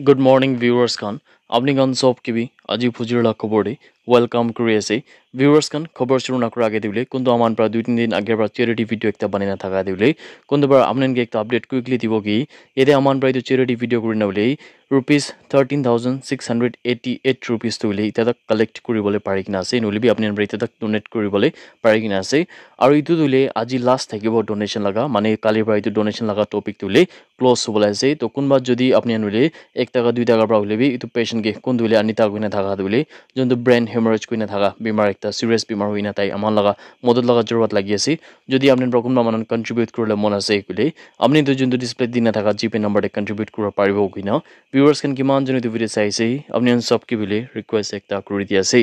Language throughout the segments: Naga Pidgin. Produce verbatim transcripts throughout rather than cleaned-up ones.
Good morning viewers khan. Apni khan sob ke bi aji phujir la khobor de welcome kuri ase. Viewers khan, khobor shuru na kura age de bole kuntu aman pra dui tin din age pra charity video ekta banai na thaka de bole kuntu pra apni khan ke ekta update quickly dibo ki yate aman pra etu charity video kuri na bole rupees thirteen thousand six hundred eighty eight rupees tu bole ita tak collect kuri bole pari kena ase, nohole bi apni khan pra ita tak donate kuri bole pari kena ase. Aru etu tu bole aji last thakibo donation laga, mane kali pra etu donation laga topic tu bole close hobole ase. To kunba jodi apni khan hoile ek taka dui taka pra hoile bi etu patient ke kuntu hoile ani ta koina thaka tu hoile juntu brain hemorrhage koina thaka bimar ekta serious bimar hoina tai aman laga modot laga jarurat lagi ase. Jodi apni khan pra kunba manu contribute kuribole mon ase koile apni tu juntu display dina thaka G P number te contribute kuribo paribo koina viewers khan kiman jone etu video sai ase apni khan sob ke hoile request ekta kuri di ase.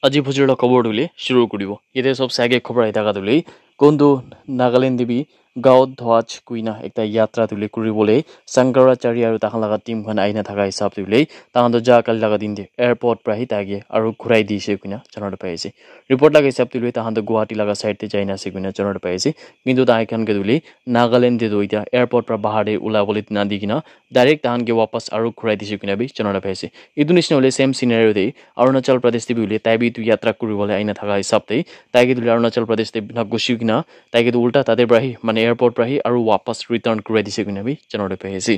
Aji phujir la khobor tu hoile shuru kuribo. Yate sob sage khobor ahi thaka tu hoile kuntu Nagaland te bi Gaud Dhwaj kuina ekta yatra tu hoile kuribole Shankaracharya aru takhan laga team khan aina thaka hisab tu hoile takhan to ja kali laga din te airport pra hi taike aru ghurai dise kuina jana tu pai ase. Report laga hisab tu hoile takhan to Guwahati laga side te jaina ase kuina jana tu pai ase. Kintu tai khan ke tu hoile Nagaland te tu ita airport pra bahar te ulabole dina di kena direct takhan ke wapas aru ghurai dise kuina bi jana tu pai ase. Etu nishina hoile same scenario te Arunachal Pradesh te bi hoile tai bi etu yatra kuribole aina thaka hisab te tai ke tu hoile Arunachal Pradesh te bina gushi kena tai ke tu ulta tate pra hi mane airport pra hi aru wapas return kurai dise kuina bi jana tu pai ase.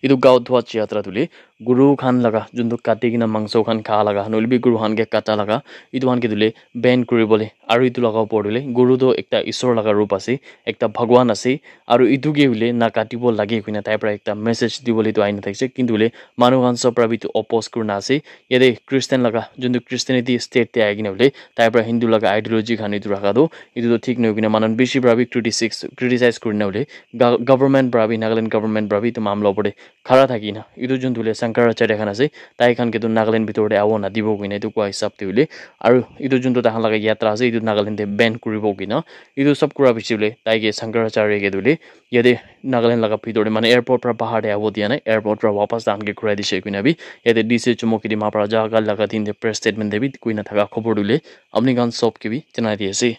Etu Gaud Dhwaj yatra tu hoile guru khan laga juntu kati kena mangso khan kha laga nohole bi guru khan ke kata laga etu khan ke tu hoile ban kuribole aru etu laga opor tu hoile guru tu ekta isor laga rup ase, ekta bhagwan ase, aru etu ke hoile nakatibo lage koina tai pra ekta message dibole tu aina thakise. Kintu hoile manu khan sob pra bi etu oppose kurina ase. Yate Christian laga juntu Christianity state te ahi kena hoile tai pra Hindu laga ideology khan etu rakha tu etu tu thik nohoi kena manu khan bishi pra bi criticize criticize kurina hoile ga- government pra bi Nagaland government pra bi etu mamla opor te khara thaki na etu juntu hoile Shankaracharya khan ase tai khan ke tu Nagaland bitor te abo nadibo koina etu koa hisab te hoile aru etu juntu takhan laga yatra ase etu Nagaland te ban kuribo koina etu sob kura piche hoile tai ke Shankaracharya ke tu hoile yate Nagaland laga bitor te mane airport pra bahar te abo dia nai, airport pra wapas takhan ke ghurai dise koina bi yate D C Chumoukedima pra ja kali laga din te press statement te bi koina thaka khobor tu hoile apni khan sob ke bi janai di ase.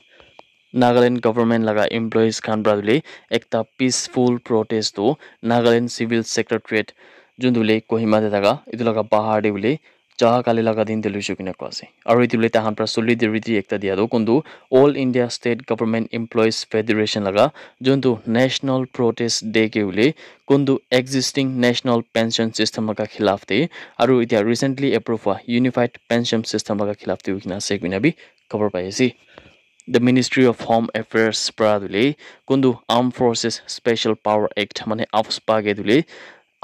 Nagaland government laga employees khan pra tu hoile ekta peaceful protest tu Nagaland Civil Secretariat juntu hoile Kohima te thaka etu laga bahar te hoile ja kali laga din te luishe koina koa ase. Aru etu hoile takhan pra solidarity ekta dia tu kuntu All India State Government Employees Federation laga juntu National Protest Day ke hoile kuntu existing national pension system laga khilaf te aru etia recently approve hua unified pension system laga khilaf te hoikena ase koina bi khobor pai ase. The Ministry of Home Affairs pra tu hoile kuntu Armed Forces Special Power Act mane AFSPA ke tu hoile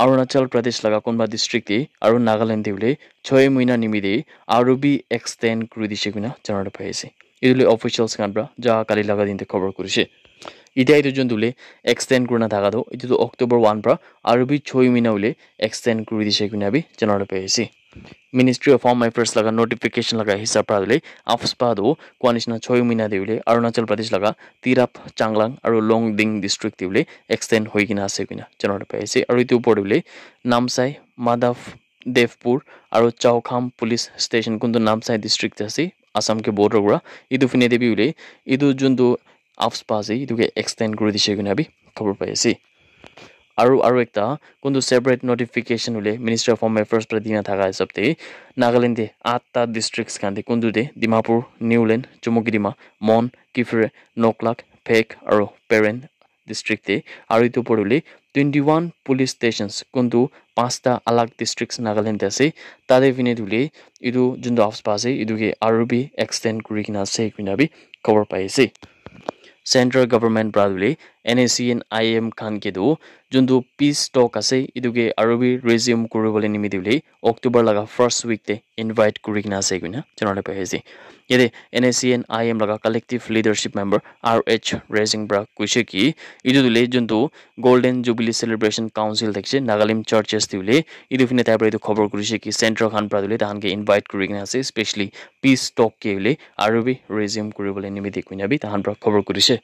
Arunachal Pradesh laga kunba district te aru Nagaland te hoile choi mohina nimite aru bi extend kuri dise koina jana tu pai ase. Etu hoile officials khan pra ja kali laga din te khobor kurise. Etia etu juntu hoile extend kurina thaka tu etu tu October one pra aru bi choi mohina hoile extend kuri dise koina bi jana tu pai ase. Ministry of Home Affairs laga notification laga hisab pra hoile AFSPA tu koa nishina choi mohina te hoile Arunachal Pradesh laga Tirap, Changlang aru Longding district te hoile extend hoi kena ase koina jana tu pai ase. Aru etu opor te hoile Namsai, Madhav Devpur aru Chaukham police station kuntu Namsai district te ase Assam ke border pra etu phine te bi hoile etu juntu AFSPA ase etu ke extend kuri dise koina bi khobor pai ase. Aru aru ekta kuntu separate notification hoile Ministry of Home Affairs pra dina thaka hisab te Nagaland te atta districts khan te kuntu te Dimapur, Niuland, Chumoukedima, Mon, Kiphire, Noklak, Phek aru Peren district te aru etu opor te hoile twenty one police stations kuntu pasta alag districts Nagaland te ase tate phine tu hoile etu juntu AFSPA ase etu ke aru bi extend kuri kena ase koina bi khobor pai ase. Central government pra hoile N S C N I M khan ke tu juntu peace talk ase etu ke aru bi resume kuribole nimite hoile October laga first week te invite kuri kena ase koina jana tu pai ase. Yate N S C N I M laga collective leadership member R H Resing pra koise ki etu tu hoile juntu Golden Jubilee Celebration Council thakise Nagalim churches te hoile etu phine tai pra etu khobor kurise ki central khan pra tu hoile takhan ke invite kuri kena ase, specially peace talk ke hoile aru bi resume kuribole nimite koina bi takhan pra khobor kurise.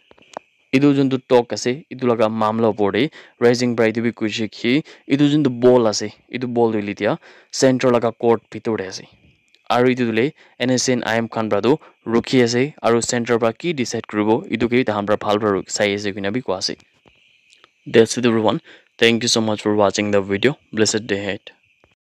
Etu juntu talk ase etu laga mamla opor te Resing pra etu bi koise ki etu juntu ball ase etu ball tu hoile etia central laga court bitor te ase. Aru etu tu hoile N S C N I M khan pra tu rukhi ase aru central pra ki decide kuribo etu ke takhan pra bhal pra rukhi sai ase koina bi koa ase. That's it everyone. Thank you so much for watching the video. Blessed day ahead.